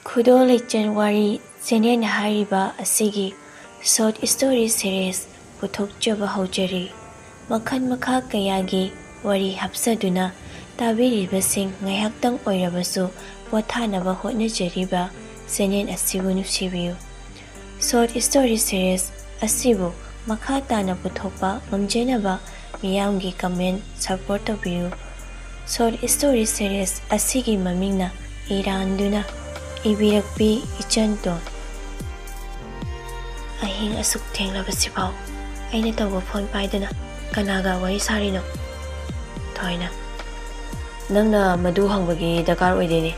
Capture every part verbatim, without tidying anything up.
ꯈꯨꯗꯣꯜ ꯂꯩꯆꯟ ꯋꯥꯔꯤ ꯆꯦꯅꯦꯜ ꯍꯥꯏꯔꯤꯕ ꯑꯁꯤꯒꯤ short story series ꯄꯨꯊꯣꯛꯆꯕ ꯍꯧꯖꯔꯤ꯫ ꯃꯈꯜ ꯃꯈꯥ ꯀꯌꯥꯒꯤ ꯋꯥꯔꯤ ꯍꯥꯞꯆꯗꯨꯅ ꯇꯥꯕꯤꯔꯤꯕꯁꯤꯡ ꯉꯥꯏꯍꯥꯛꯇꯪ ꯑꯣꯏꯔꯕꯁꯨ ꯄꯣꯊꯥꯅꯕ ꯍꯣꯠꯅꯖꯔꯤꯕ ꯆꯦꯅꯦꯜ ꯑꯁꯤꯕꯨ ꯅꯨꯡꯁꯤꯕꯤꯌꯨ꯫ Short story series ꯑꯁꯤꯕꯨ ꯃꯈꯥ ꯇꯥꯅ ꯄꯨꯊꯣꯛꯄ ꯉꯝꯖꯅꯕ ꯃꯤꯌꯥꯝꯒꯤ comment support ꯇꯧꯕꯤꯌꯨ꯫ Short story series ꯑꯁꯤꯒꯤ ꯃꯃꯤꯡꯅ ꯏꯔꯥꯟꯗꯨꯅ ꯏꯕꯤꯔꯛꯄꯤ ꯏꯆꯟꯇꯣꯟ꯫ ꯑꯍꯤꯡ ꯑꯁꯨꯛ ꯊꯦꯡꯂꯕꯁꯤꯐꯥꯎ ꯑꯩꯅ ꯇꯧꯕ phone ꯄꯥꯏꯗꯅ ꯀꯅꯥꯒ ꯋꯥꯔꯤ ꯁꯥꯔꯤꯅꯣ? ꯊꯣꯏꯅ, ꯅꯪꯅ ꯃꯗꯨ ꯍꯪꯕꯒꯤ ꯗꯔꯀꯥꯔ ꯑꯣꯏꯗꯦꯅꯦ꯫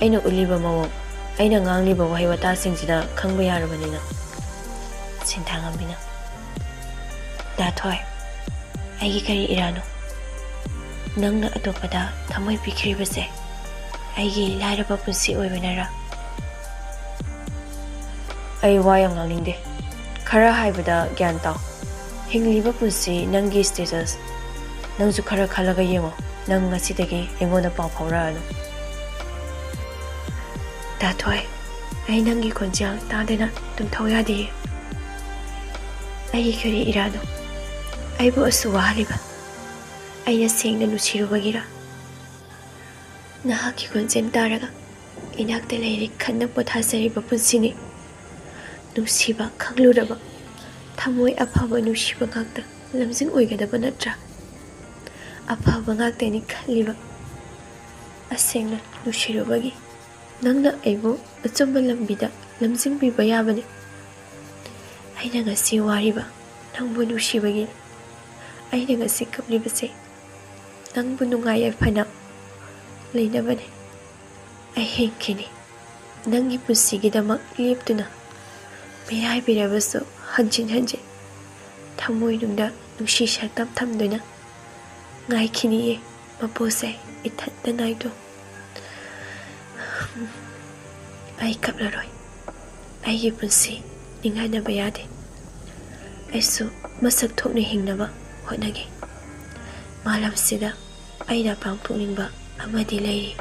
ꯑꯩꯅ ꯎꯠꯂꯤꯕ ꯃꯑꯣꯡ, ꯑꯩꯅ ꯉꯥꯡꯂꯤꯕ ꯋꯥꯍꯩ ꯋꯥꯇꯥꯁꯤꯡꯁꯤꯗ ꯈꯪꯕ ꯌꯥꯔꯕꯅꯤꯅ꯫ ꯁꯤꯟꯊꯥꯉꯝꯕꯤꯅ, ꯗꯥ ꯊꯣꯏ, ꯑꯩꯒꯤ ꯀꯔꯤ ꯏꯔꯥꯅꯣ? ꯅꯪꯅ ꯑꯇꯣꯞꯄꯗ ꯊꯃꯣꯏ ꯄꯤꯈ꯭ꯔꯤꯕꯁꯦ ꯑꯩꯒꯤ ꯂꯥꯏꯔꯕ ꯄꯨꯟꯁꯤ ꯑꯣꯏꯕꯅꯔꯥ? ꯑꯩ ꯋꯥ ꯌꯥꯝ ꯉꯥꯡꯅꯤꯡꯗꯦ꯫ ꯈꯔ ꯍꯥꯏꯕꯗ ꯒ꯭ꯌꯥꯟ ꯇꯥꯎ꯫ ꯍꯤꯡꯂꯤꯕ ꯄꯨꯟꯁꯤ ꯅꯪꯒꯤ status꯫ ꯅꯪꯁꯨ ꯈꯔ ꯈꯜꯂꯒ ꯌꯦꯡꯉꯣ꯫ ꯅꯪ ꯉꯁꯤꯗꯒꯤ ꯑꯩꯉꯣꯟꯗ ꯄꯥꯎ ꯐꯥꯎꯔꯛꯑꯅꯨ꯫ ꯗꯥ ꯊꯣꯏ, ꯑꯩ ꯅꯪꯒꯤ ꯈꯣꯟꯖꯦꯜ ꯇꯥꯗꯅ ꯇꯨꯝꯊꯧ ꯌꯥꯗꯦ꯫ ꯑꯩꯒꯤ ꯀꯔꯤ ꯏꯔꯥꯅꯣ ꯑꯩꯕꯨ ꯑꯁꯨꯛ ꯋꯥꯍꯜꯂꯤꯕ? ꯑꯩꯅ ꯁꯦꯡꯅ ꯅꯨꯡꯁꯤꯔꯨꯕꯒꯤꯔ? ꯅꯍꯥꯛꯀꯤ ꯈꯣꯟꯖꯦꯜ ꯇꯥꯔꯒ ꯏꯅꯥꯛꯇ ꯂꯩꯔꯤ ꯈꯟꯅ ꯄꯣꯊꯥꯖꯔꯤꯕ ꯄꯨꯟꯁꯤꯅꯤ꯫ ꯅꯨꯡꯁꯤꯕ ꯈꯪꯂꯨꯔꯕ ꯊꯃꯣꯏ ꯑꯐꯕ ꯅꯨꯡꯁꯤꯕ ꯉꯥꯛꯇ ꯂꯝꯖꯤꯡ ꯑꯣꯏꯒꯗꯕ ꯅꯠꯇ꯭ꯔꯥ? ꯑꯐꯕ ꯉꯥꯛꯇꯅꯤ ꯈꯜꯂꯤꯕ꯫ ꯑꯁꯦꯡꯅ ꯅꯨꯡꯁꯤꯔꯨꯕꯒꯤ ꯅꯪꯅ ꯑꯩꯕꯨ ꯑꯆꯨꯝꯕ ꯂꯝꯕꯤꯗ ꯂꯝꯖꯤꯡꯕꯤꯕ ꯌꯥꯕꯅꯤ꯫ ꯑꯩꯅ ꯉꯁꯤ ꯋꯥꯔꯤꯕ ꯅꯪꯕꯨ ꯅꯨꯡꯁꯤꯕꯒꯤꯅꯤ꯫ ꯑꯩꯅ ꯉꯁꯤ ꯀꯞꯂꯤꯕꯁꯦ ꯅꯪꯕꯨ ꯅꯨꯡꯉꯥꯏ ꯌꯥꯏꯐꯅ ꯂꯩꯅꯕꯅꯤ꯫ ꯑꯩ ꯍꯤꯡꯈꯤꯅꯤ꯫ ꯅꯪꯒꯤ ꯄꯨꯟꯁꯤꯒꯤꯗꯃꯛ ꯂꯦꯞꯇꯨꯅ ꯃꯤꯔꯥꯏꯕꯤꯔꯕꯁꯨ ꯍꯟꯖꯤꯟ ꯍꯟꯖꯤꯟ ꯊꯃꯣꯏꯅꯨꯡꯗ ꯅꯨꯡꯁꯤ ꯁꯛꯇꯝ ꯊꯝꯗꯨꯅ ꯉꯥꯏꯈꯤꯅꯤꯌꯦ ꯃꯄꯣꯁꯦ ꯏꯊꯟꯇ ꯅꯥꯏꯗꯣ꯫ ꯑꯩ ꯀꯞꯂꯔꯣꯏ꯫ ꯑꯩꯒꯤ ꯄꯨꯟꯁꯤ ꯅꯤꯡꯍꯟꯅꯕ ꯌꯥꯗꯦ꯫ ꯑꯩꯁꯨ ꯃꯁꯛ ꯊꯣꯛꯅ ꯍꯤꯡꯅꯕ ꯍꯣꯠꯅꯒꯦ꯫ ꯃꯥꯂꯦꯝꯁꯤꯗ ꯑꯩꯅ ꯄꯥꯡꯊꯣꯛꯅꯤꯡꯕ ꯑꯃꯗꯤ ꯂꯩꯔꯤ꯫